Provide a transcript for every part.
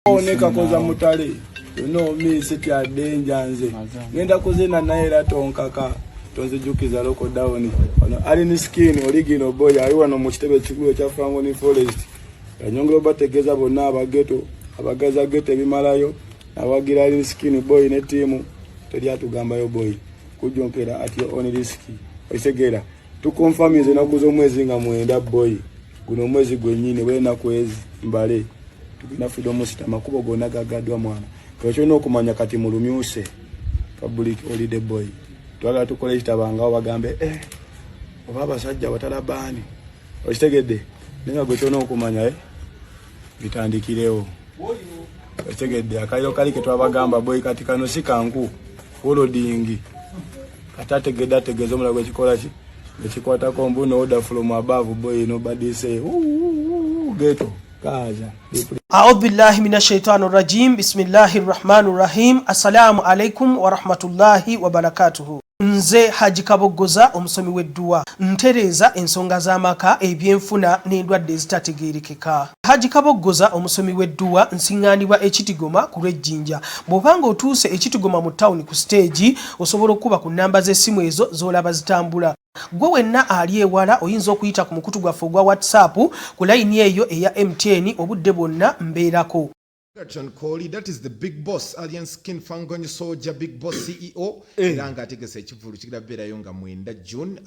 Ne Kakoza mutale, you know me, sitya danger. Nze ngenda kuzina naye era tonkaka, tonzijukiza lockdown. Ono Alien Skin, original boy, ali wano mu kitebe ekikulu ekya Fangoni Forest. Yanyongera obategeeza bonna abageto abagaza geto ebimalayo nawagira Alien Skin boy ne ttiimu. Teri atugambayo boy kujonkera at your own risk. Okitegeera? Tukonfamiza ennaku z'omwezi nga 9 boy, guno omwezi gwennyini bwenaku ezi mbale tugenda Freedom City. Amakubo gonna gagaddwa mwana. Kyolina okumanya kati mu lumyuse public holiday boy, twagala tukole ekitabangawo bagambe eh, oba abasajja batalabaani. Okitegedde? Naye nga gwe kyolina okumanya eh, bitandikirewo. Okitegedde? Akaliro kali ketwabagamba boy, kati kano si kanku wolodingi. Kati ategedde, ategeeza omulago ekikola ki ekikwatako mbu no order from above boy, nobody say ghetto kaza. أعوذ بالله من الشيطان الرجيم، بسم الله الرحمن الرحيم. السلام عليكم ورحمة الله وبركاته. Nze Haji Kaboggoza, omusomi w'edduwa, ntereeza ensonga z'amaka, ebyenfuna n'endwadde ezitategeerekeka. Haji Kaboggoza, omusomi w'edduwa, nsiŋŋaanibwa Ekitigoma ku lw'Ejjinja. Bw'obanga otuuse Ekitigoma mu tawuni ku siteegi, osobola okuba ku nnamba z'essimu ezo z'olaba zitambula. Gwe wenna ali ewala oyinza okuyita ku mukutu gwaffe ogwa WhatsApp ku layini eyo eya MTN, obudde bwonna mbeerako. John Coley, that is the big boss, Alien Skin Fangoni Soldier, big boss CEO, era ng'ategese ekivvulu kigenda kubeerayo nga 9 June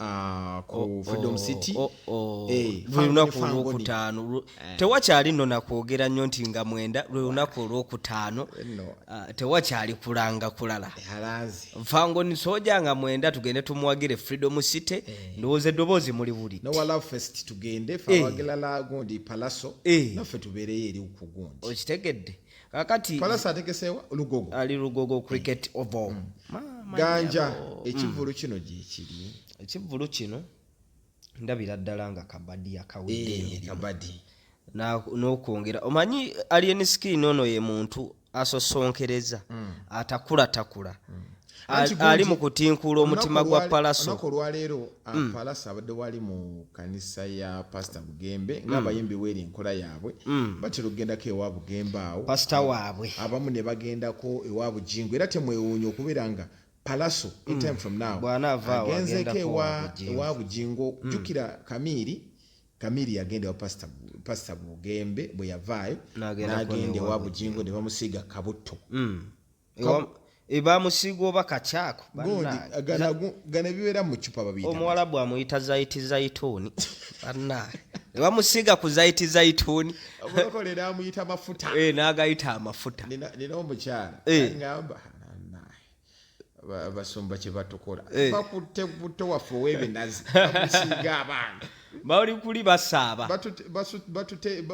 ku Freedom City. Oh. Eh, Lwe Fangoni, lunaku Fangoni. olwokutaano. Tewakyali nno nakwogera nnyo nti nga 9 lwe lunaku olwokutaano. No. Ah, tewakyali kulanga kulala. Alanze. Fangoni Soja nga 9 tugende tumuwagire Freedom City. Ndowooza eddoboozi muli buli. Nowa Love Fest tugende fe abagala gundi Palaso, naffe tubeereyo eri ku gundi. Okitegedde? Kakati Palaso ategesewa Lugogo. Ali Lugogo Cricket Oval. Maama Ganja, nnyabo. ekivvulu kino gyekiri. Ekivvulu kino ndabira ddala nga kabadi akawedde emirimu. Kabadi. N'okwongera omanyi Alien Skin ono ye muntu asosonkereza, atakulatakula. Anti Ali gundi, mu kutinkuula omutima olunaku gwa Palaso. Olunaku olwaleero Palaso abadde wali mu kanisa ya Pasita Bugembe ng'abayimbi weeri enkola yaabwe batera okugendako ewa Bugembe awo. Pasita waabwe. Abamu ne bagendako ewa Bujingo, era temwewuunya okubeera nga Palaso in time from now Bw'anaava awo agenzeeko agendako ewa wa Bujingo. Ewa Bujingo. Jjukira Kamiiri yagenda ewa Pasita Bugembe, bwe yavaayo N'agendako n'agenda n'ewa ewa Bujingo ne bamusiiga kabutto. Bamusiiga oba kakyako. Gundi Bannange. gano ebibeera mu cupa babiyita Omuwalabu amuyita zaiti zaituni. Bannange, ne bamusiiga ku zaiti zaituni. Omulokole n'amuyita mafuta. Eh, n'agayita amafuta. Nina omukyala aŋŋamba, "Abasumba kye batukola, bakutte butto waffe ow'ebinazi bamusiiga abaana." Bali kuli basaaba.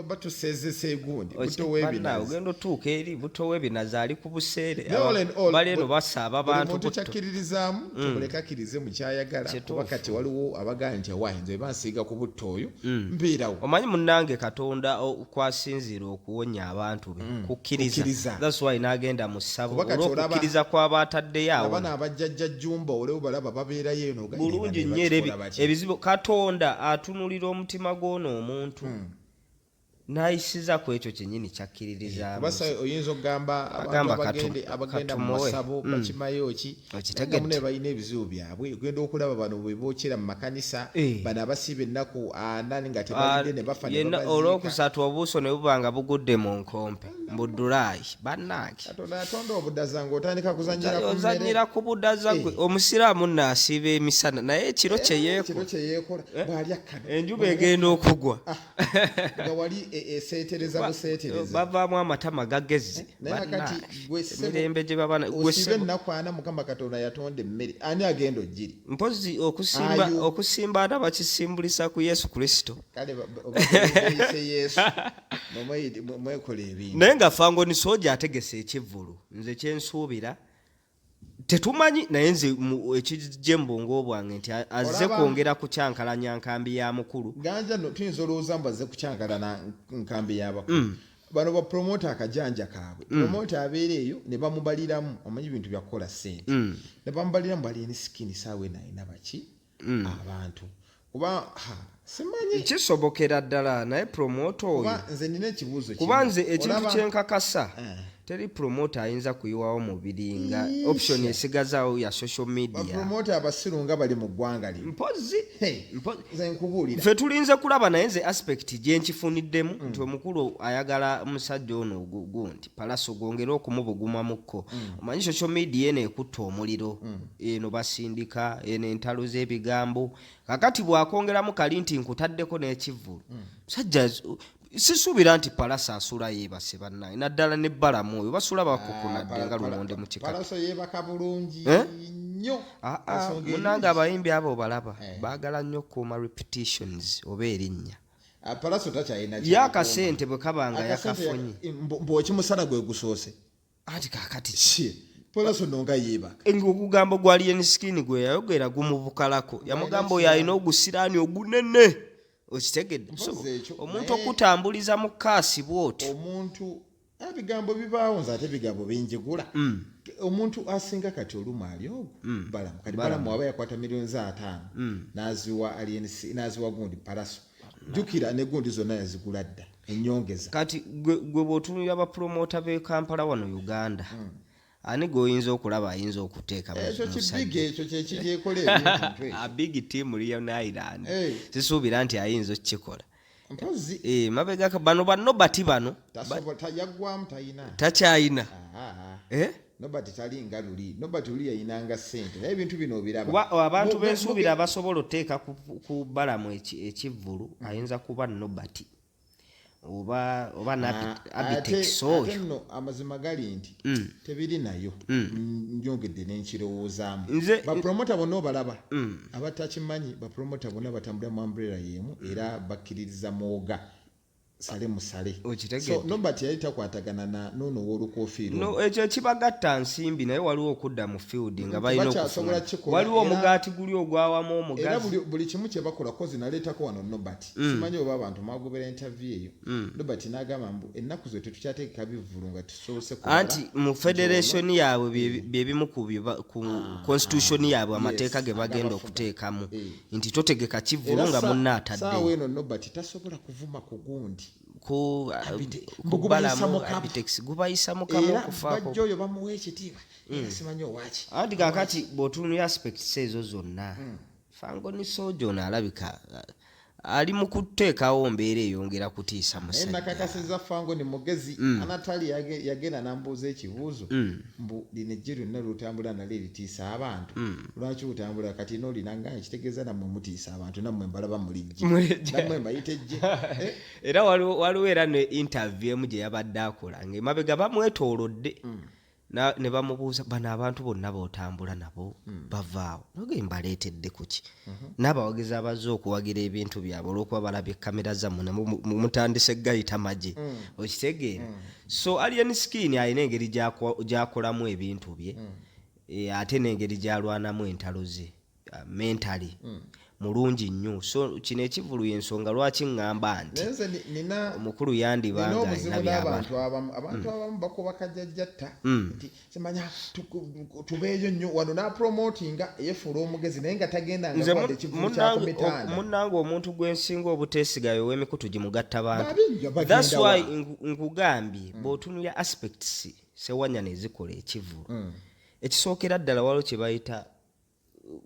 Batusezesa egundi butto Bannange, w'ebinazi. Ogenda otuuka eri butto w'ebinazi ali ku buseere. Naye all in all, Bali eno basaaba buli bantu muntu butto. kyakkiririzaamu tumuleke akkirize mu kyayagala, kuba kati waliwo abagamba nti awaayi nze bansiiga ku butto oyo mbeerawo. Omanyi munnange, Katonda kwasinziira okuwonya abantu be kukkiriza. Kukkiriza. That's why n'agenda mu ssabo Kuba kati olw'okukkiriza kw'aba ataddeyo awo. Abana abajjajja Jumba olewo balaba babeerayo eno ogaye Bulungi bano nnyo era bakikola batya? Ebizibu Katonda atunulira omutima gw'ono omuntu n'ayisiza ku ekyo kyennyini kyakkiririzaamu. Kuba oyinza okugamba abantu Agamba abagenda mu katumuwe. masabo bakimayo ki Okitegedde. nga mune balina ebizibu byabwe. Ogenda okulaba bano bwe bookera mu makanisa, bano abasiiba ennaku 40 nga tebalidde ne bafa ne Yenna babaziika. Olwokusatu obuuso ne buba nga bugudde mu nkompe mbuddulaayi, bannange. Katonda yatonda obudaza ng'otandika kuzanyira ku mmere. Ozanyira ku budaza gwe. Omusiraamu nno asiiba emisana, naye ekiro Kiro kyeyeeko kyeyeekola bw'alya kano enjuba egenda okugwa nga wali eseetereza buseetereza. Bavaamu amatama gagezze. Naye kakati Bannange, gwe ssebo, emirembe gye baba gwe osiibe ssebo. ennaku 40, Mukama Katonda yatonda emmere, ani agenda ogiri? Mpozi okusimba Ayo. okusimba ate bakisimbulisa ku Yesu Kristo. Kale oba Yesu mwekola ebintu. Naye nga Fangoni Soja ategese ekivvulu, nze kyensuubira tetumanyi, naye nze ekijja mu bwongo bwange nti azze kwongera kukyankalanya nkambi ya mukulu. Ganja no tuyinza olowooza mbu azze kukyankalana nkambi y'abakulu. Bano bapromota akajanja kaabwe. Promota abeera eyo ne bamubaliramu, omanyi bintu byakukola ssente, ne bamubaliramu bali eni sikini saawa eno alina baki abantu kuba ha, Simanyi. Kisobokera ddala, naye promoter oyo, Kuba nze nina ekibuuzo kuba kimu. nze ekintu Olaba- kyenkakasa, Eh. teri promoter ayinza kuyiwawo mubiri nga option esigazaawo ya social media. Bapromota abasiru nga bali mu ggwanga lino. Mpozi. Hey, nze nkubuulira. Ffe tulinze kulaba, naye nze aspect gyenkifuniddemu nti omukulu ayagala musajja ono gundi Palaso gwongere okumubugumamukko. Omanyi social media eno ekutta omuliro, eno basindika eno entalo z'ebigambo. Kakati bwakongeramu kali nti nkutaddeko n'ekivvulu, musajja sisuubira nti Palaso asula yeebase, bannaye, naddala ne Balamu oyo basula bakukunadde nga lumonde mu kikatu. Palaso yeebaka bulungi Eh? nnyo. Ah, ah, Ensonga eri munange, abayimbi abo balaba Eh. baagala nnyo okukuuma repetitions oba erinnya. Ah, Palaso takyalina Ye akasente bwe kaba nga Akasente yakafunye. Mbw'okimusana gwe gusoose. Anti kakati Ki? Palaso no nga yeebaka. Ogugambo gwa Alien Skin gwe yayogera gumubukalako, yamugamba oyo alina ogusiraani ogunene, okitegedde? So, Mpozi ekyo, omuntu naye- okutambuliza mu kaasi bwotyo. Omuntu, ebigambo bibaawo, nze ate ebigambo binjigula. Omuntu asinga kati olumu ali ogwo Balamu. Kati Balamu aba yakwata miliyoni za 50 n'aziwa Alien n'aziwa gundi Palaso. Jjukira ne gundi zonna yazigula dda ennyongeza. Kati gwe bw'otunulira bapromota b'e Kampala wano Uganda, ani gweoyinza okulaba ayinza okuteeka Ekyo musajja? kibigi, ekyo kyekiryekola ebintu ekyo. A big team Leon Island. Eh. Sisuubira nti ayinza okukikola. Mpozi Eh, mabega bano banobati bano yaggwamu, tayina. Takyayina. Aha. Eh? Nobati talinga luli. Nobati luli yayinanga ssente, naye ebintu bino obiraba. Kuba abantu bensuubira basobola oteeka ku Balamu ekivvulu ayinza kuba Nobati oba Ah, ate Abitex ate oyo. nno amazima gali nti tebiri nayo. Njongedde nenkirowoozaamu. Bapromota bonna obalaba, abatakimanyi, bapromota bonna batambulira mu umbrella y'emu era bakkiririza mwoga sale musale. Okitegedde. So Nobert yali takwatagana na noono ow'olukofiiro. No, ekyo ekibagatta nsimbi, naye waliwo okudda mu field nga balina Tebakyasobola okufuna. kukikola, Waliwo omugaati guli ogwawamu era omugazi. buli kimu kye bakola kozi naleetako wano Nobert. Simanyi oba abantu mwagobera interview eyo. Nobert n'agamba mbu ennaku zo tetukyateeka bivvulu nga tusoose kubala. Anti mu federation yaabwe bye bimu ku constitution yaabwe, amateeka ge bagenda agabafuga. okuteekamu Eh. nti totegeka kivvulu Era nga munno saawa atadde eno Nobert tasobola kuvuma ku gundi. Ku Mbu gubayisa Balamu, mukamu. Abitex gubayisa mukamu Era okufaako. bajja oyo bamuwa ekitiibwa, era simanyi owaki. Anti kakati bw'otunulira aspects ezo zonna, Fangoni Soja ono alabika ali mu kuteekawo mbeera eyongera kutiisa Naye musajja. nakakasiza Fango ni mugezi. Anatali yagenda nambuuza ekibuuzo mbu lino ejje lyonna lutambula nalyo eritiisa abantu, lwaki otambula kati nolinanga ekitegeeza nammwe mutiisa abantu, nammwe mbalaba mulijje, nammwe mbayita ejje. Eh, Era waliwo era ne interview emu gye yabadde akola ng'emabega bamwetoolodde, ne bamubuuza, bano abantu bonna b'otambula nabo bavaawo noge mbaleetedde kuki? N'abawagizi abazze okuwagira ebintu byabwe olw'okuba balabye kamera zammwe mutandise gayita magye, okitegeera? So Alien Skin alina engeri gy'akolamu ebintu bye, ate n'engeri gy'alwanamu entalo ze, mentally mulungi nnyo. So kino ekivulu y'ensonga lwaki ŋŋamba nti Naye nze nina omukulu yandiba nina nga obuzibu alina byabala. n'abantu abamu. Abantu abamu bakuba kajjajjatta nti simanya tubeeyo nnyo wano n'apromotinga, yefuula omugezi naye nga tagenda nga Nze wadde ekivulu kyakumitanda. Munnange, omuntu gwensinga obuteesigayo ow'emikutu gimugatta bantu. Babi nnyo, bagenda That's why wa? nkugambye bw'otunulira aspects sewanyana ezikola ekivulu, ekisookera ddala waliwo kye bayita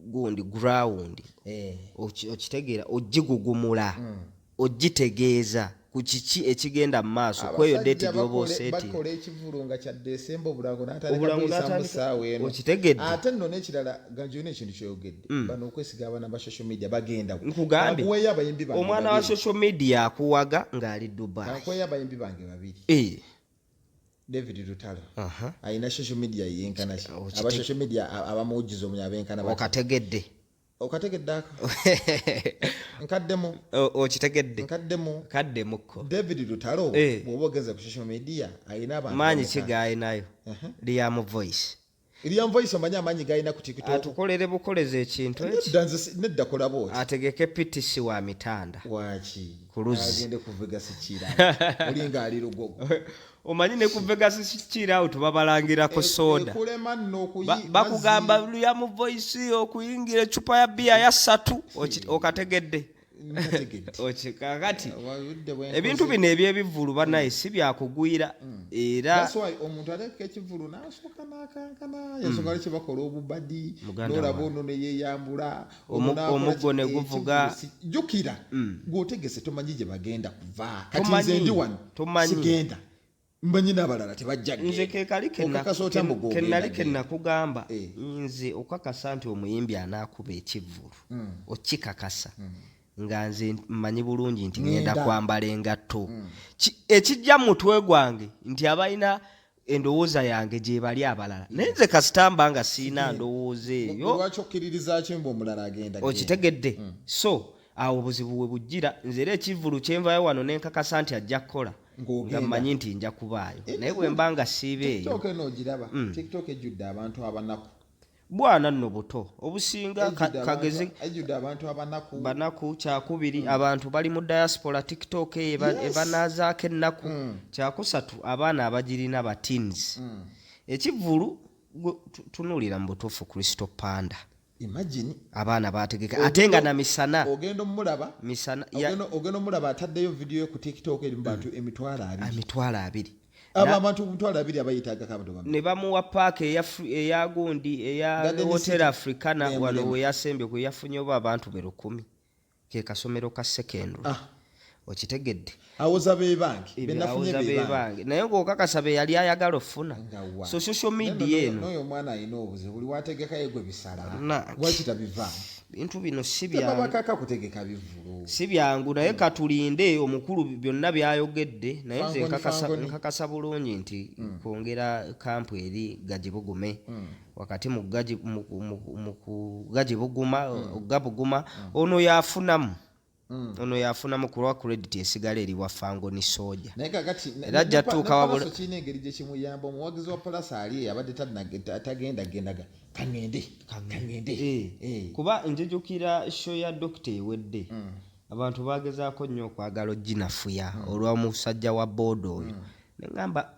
gundi ground. Eh. Okitegeera? Ogigugumula, ogitegeeza ku kiki ekigenda mu maaso kweyo date Abasajja gy'oba oseeti. Bakola ekivulu nga kya Desemba, obulango n'atandika Obulango kuyisa mu ssaawa eno. Okitegedde? Ate nno n'ekirala, ganjo olina ekintu kyoyogedde, bano okwesiga abaana ba social media bagenda Nkugambye, Kankuweeyo abayimbi bange omwana wa babiri. social media akuwaga ng'ali Dubai. Kankuweeyo abayimbi bange babiri. David Lutalo alina social media yenkana ki? Aba social media abamuwugiza omunyo abenkana bati. Okategedde? Okategedde ako? Nkaddemu. Okitegedde? Nkaddemu. Kaddemukko. David Lutalo, bw'oba ogenze ku social media alina abantu Maanyi bameka? ki gaalinayo? Liam Voice. Liam Voice, omanyi amaanyi galina ku TikTok? Atukolere bukolezi ekintu eki. Nedda, nze nedda, kola bwoti. Ategeke PTC wa mitanda. Waki? Ku luzzi. Agende ku Vegas kira olinga ali Lugogo. Omanyi ne ku Vegas kiiraawo tubabalangirako soda. Ekulema nno okuyi Bakugamba Liam Voice okuyingira ecupa ya bbiya ya ssatu. Okategedde? Ntategedde. Kakati Obudde bwenkoze. Ebintu bino ebyebivvulu banaye si byakugwira era. That's why omuntu ateeka ekivvulu n'asooka n'akankana, ensonga lwaki bakola obubadi. Muganda n'olaba wange. Ono neyeyambula. Omuggo ne guvuga. Jjukira gweotegese, tomanyi gye bagenda kuva. Kati Tomanyi, nze ndi wano, tomanyi. sigenda, mmanyi n'abalala tebajja. Nze kekali Okakasa otya mbu gw'ogenda kenali genda? Kenakugamba, Eh. nze okakasa nti omuyimbi anaakuba ekivvulu, okikakasa nga nze mmanyi bulungi nti ngenda Ngenda. kwambala engatto. Ekijja mu mutwe gwange nti abalina endowooza yange gye bali abalala, naye nze kasitamba nga siina ndowooza eyo. Lwaki okkiririza ki mbu omulala agenda genda? Okitegedde? So awo obuzibu we bujjira. Nze era ekivvulu kyenvayo wano nenkakasa nti ajja kukola, Ng'ogenda. nga mmanyi nti nja kubaayo, naye bwe mba nga siiba eyo. TikTok eno ogiraba? TikTok ejjudde abantu abanaku. Bwana nno buto obusinga Ejjudde kagezi. Ejjudde abantu abanaku. Banaku kyakubiri, abantu bali mu diaspora, TikTok eyo ebanaazaako ennaku. Kyakusatu, abaana abagirina ba teens. Ekivvulu tunuulira mu butuufu Crystal Panda. Imagine. Abaana bategeka ate nga na misana. Ogenda omulaba. Misana Ogenda omulaba ataddeyo vidiyo ye ku TikTok eri mu bantu 20,000. 20,000. Abo abantu 20,000 abayitagako abantu bameka? Ne bamuwa paaka eya eya gundi, eya Garden Hotel City. Africana. Nemulema. Wano weyasembye kwe yafunye oba abantu be 1,000, ke kasomero ka secondary. Ah. Okitegedde? Awoza bebange benafunye. Awoza Bebange. bebange, naye ng'okakasa be yali ayagala ofuna. Nga wa. So social media eno N'oyo omwana alina obuzibu, buli wategekayo gwe bisala. Nange. Lwaki tabivaamu? Bintu bino si byangu. Tebabakaka kutegeka bivvulu. Si byangu, naye katulinde omukulu byonna byayogedde, naye nze Fangoni, nkakasa Fangoni. nkakasa bulungi nti kwongera kampu eri gagibugume wakati mu mu kugagibuguma gabuguma, ono yafunamu, ono yafunamu kulwa credit esigala eri wa Fangoni Soja. Naye kakati Era ajja tuuka Palaso kirina engeri gye kimuyamba. Omuwagizi wa Palaso ali eyo abadde tagenda gendaga, kaŋŋende kaŋŋende. Eh, Eh. kuba njijukira show ya dokita ewedde, abantu bagezaako nnyo okwagala oginafuya olw'omusajja wa booda oyo, neŋŋamba,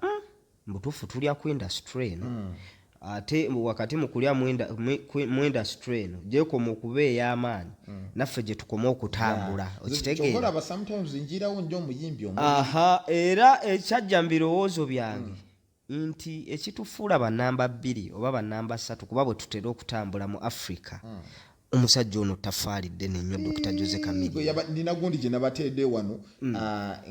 mbutuufu tulya ku industry eno, ate wakati mu kulya mu industry eno gyekoma okuba ey'amaanyi, naffe gye tukoma okutambula." Okitegeera? Olaba sometimes njirawo njo omuyimbi omu. Aha, era ekyajja mu birowoozo byange nti ekitufuula banamba 2 oba banamba 3, kuba bwe tutera okutambula mu Africa, omusajja ono tafaalidde nennyo, Dr Jose Chameleone. Nina gundi gye nabateedde wano,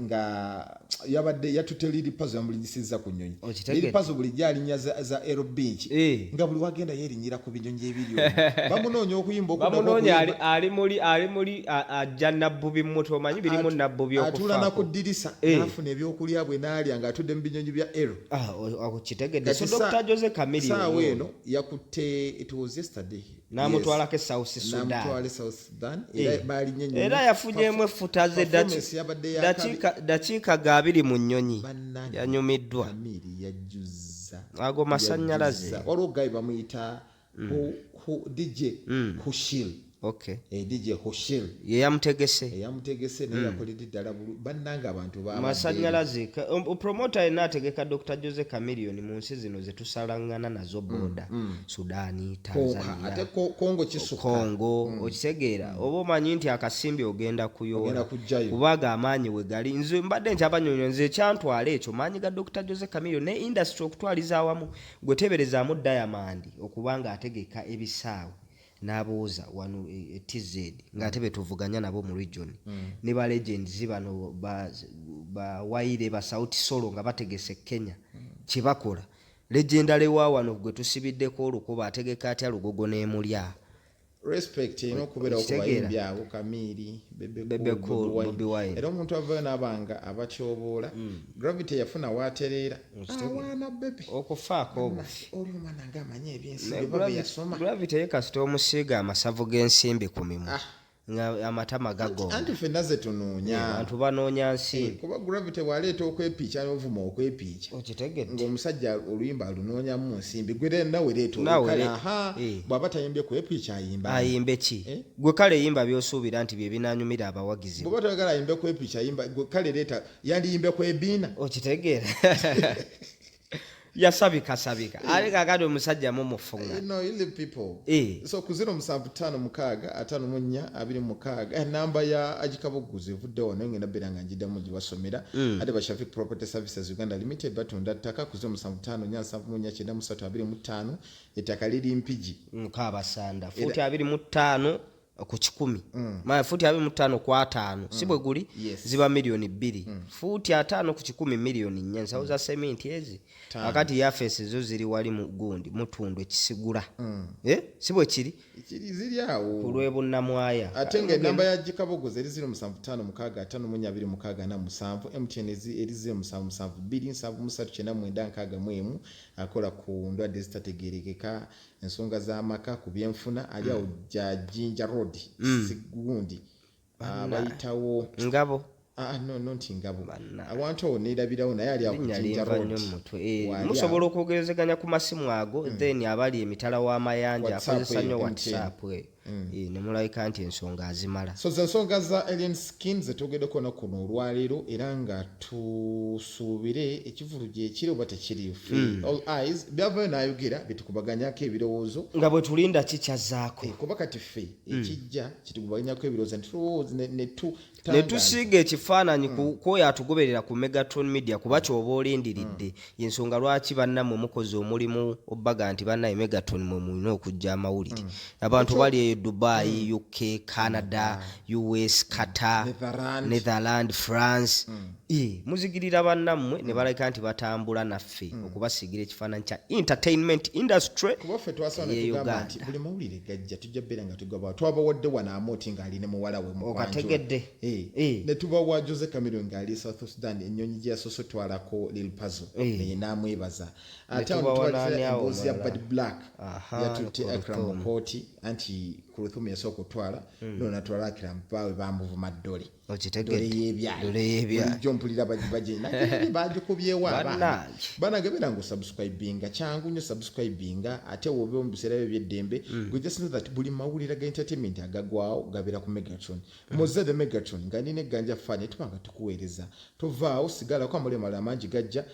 nga yabadde yatutte Lil Pazo, yamulinyisizza ku nnyonyi. Okitegedde? Lil Pazo bulijjo alinnya za aerobench, nga buli wagenda yeerinyira ku binyonyi ebiri omwo. Bamunoonya okuyimba okuddako. Bamunoonya ali Okuyimba. ali muli ajja nabbubi muto, omanyi birimu nabbubi Atuula na ku okufaako. ddirisa n'afuna ebyokulya bwe n'alya ng'atudde mu binyonyi bya aero. Ah, okitegedde? So Kati Dr Jose Chameleone saawa eno yakutte, it was yesterday. N'amutwalako e South Sudan. N'amutwala e South Sudan, era baalinnye ennyonyi. Era yafunyemu effuta ze. Performance yabadde yakabi. Dakiika ga 20 mu nnyonyi. Bannange, Yanyumiddwa. Kamiri yajjuza. Ago masannyalaze. Yajjuza. Waliwo guy bamuyita DJ Hushil. DJ Hushil. Ye yamutegese. Eyamutegese, naye yakoledde ddala bannange abantu babadde. Masanyalaze. Promota yenna ategeka Dr Jose Chameleone mu nsi zino zetusalaŋŋana nazo boda, Sudaani, Konka, ate Tanzania, Kongo kisuka. Kongo, okitegeera? Oba omanyi nti akasimbi ogenda kuyoola. Ogenda kuggyayo. Kubanga amaanyi we gali. Nze mbadde nkyabanyonyo, nze ekyantwala ekyo maanyi ga Dr Jose Chameleone ne industry okutwaliza awamu. Gwe teberezaamu Diamond okuba nga ategeka ebisaawe n'abuuza wano e TZ, ng'ate betuvuganya nabo mu region, ne ba legends bano ba Wyre, ba Sauti Sol nga bategese Kenya, kyebakola legendary wa wano gwe tusibiddeko olukuba ategeka atya Lugogo n'emulya. Respect erina okubeerawo ku Okitegeera? bayimbi abo, Kamiri, Bebe Bebe Cool, Cool, Bobi Bobi Wine. Wine. Era omuntu avayo n'abanga abatyoboola, Gravity yafuna waatereera awaana Bebe. Okufaako obufi. Oli omwana ng'amanyi ebyensimbi Naye oba bye yasoma. Gravity ye kasita omusiiga amasavu g'ensimbi ku mimwa, nga amatama gagonda. Anti ffenna ze tunoonya. Abantu banoonya nsimbi. Kuba Gravity bw'aleeta okwepiica n'ovuma okwepiica, Okitegedde? Ng'omusajja oluyimba alunoonyamu nsimbi, gwe rero nawe leeta. Naawe Kale, aha, bw'aba tayimbye kwepiica, ayimba Ayimbe ki? Eh? Gwe kale yimba by'osuubira nti bye binanyumira abawagizi. Bw'oba toyagala ayimbe kwepiica, ayimba gwe kale leeta yandiyimbe kwebiina. Okitegeera? Yasabikasabika ate kakati omusajja mumufunga. No, you leave people. So ku 0756 54 26, enamba ya Agikabuguzi evudde wano, ngenda beera nga njiddamu gibasomera. Ate ba Shafik Property Services Uganda Limited batunda ttaka ku 0754 74 25. Ettaka liri Mpigi. Nkabasanda, fuuti 25 ku 100, maya fuuti 25 ku 50, si bwe guli? Yes. Ziba miliyoni 2. Fuuti 50 ku 100, miliyoni 4. Nsawo za seminti ezi. Akati yafeesi zo ziri wali mu gundi mutundu ekisigula. Eh, si bwe kiri? Kiri ziri awo. Ku lw'ebunnamwaya. Ate nga enamba ya Gikabogozi eri 0756 54 26 47. MTN eri 0772 73 961. Akola ku ndwadde ezitategerekeka, ensonga z'amaka, ku byenfuna. Ali awo ja Jinja Road, sigundi bayitawo. Ngabo. Ah, no, nti Ngabo, awantu awo neerabirawo, naye ali awo ku Linnya Jinja linva Road. nnyo mu mutwe. Eh, Waali musobola awo. okwogerezeganya ku masimu ago. Then abali emitala w'amayanja, WhatsApp akozesa nnyo eyo, WhatsApp eyo. Eh, ne mulabika nti ensonga azimala. So ze ensonga za Alien Skin zetwogeddeko olunaku kuno olwaleero, era nga tusuubire ekivulu gyekiri oba tekiri. Ffe all eyes, byavayo n'ayogera bitukubaganyako ebirowoozo. Nga bwe tulinda kikyazaako. Eh, kuba kati ffe ekijja kitukubaganyako ebirowoozo netulowooza Ne tusiiga ekifaananyi kwoyo atugoberera ku Megatron Media, kuba kyoba olindiridde. Yensonga lwaki bannammwe mukoze omulimu obbaga nti bannaye Megatron mwe mulina okujja amawulire. Abantu bali eyo Dubai, UK, Canada, US, Qatar, Netherland. Netherland, France. Eh, muzigirira bannammwe ne balabika nti batambula naffe okubasiigira ekifaananyi kya entertainment industry Kuba ffe twasaba ey'e netugamba Uganda. nti buli mawulire gajja tujja beera nga tugabawa. Twabawadde wano Amooti ng'ali ne muwala we mu kwanjula. Okategedde. Eh, Eh. ne tubawa Jose Chameleone ng'ali South Sudan, ennyonyi gye yasoose otwalako Lil Pazo, naye n'amwebaza. Ate awo tubawa netubaleetera n'ani awo emboozi ya omulala? Bad Black, yatutte ne Akram mu Kulthum. kooti, anti Kulthum yasooka otwala, no natwala Akram, baawe bamuvuma ddole. Okitegedde. Ddole y'ebyayi. Ddole y'ebyayi. Bulijjo mpulira baje bagikubyewo abaana. Bannange. Banange, beera nga osubscribinga, kyangu nnyo subscribinga. Ate wobe mu biseera byo ebyeddembe, gwe just know that buli mawulire ga entertainment agagwawo gabeera ku Megatron. Muze the Megatron nga nina egganja fani, tuba nga tukuweereza. Tovaawo, sigalako, amawulire malala mangi gajja.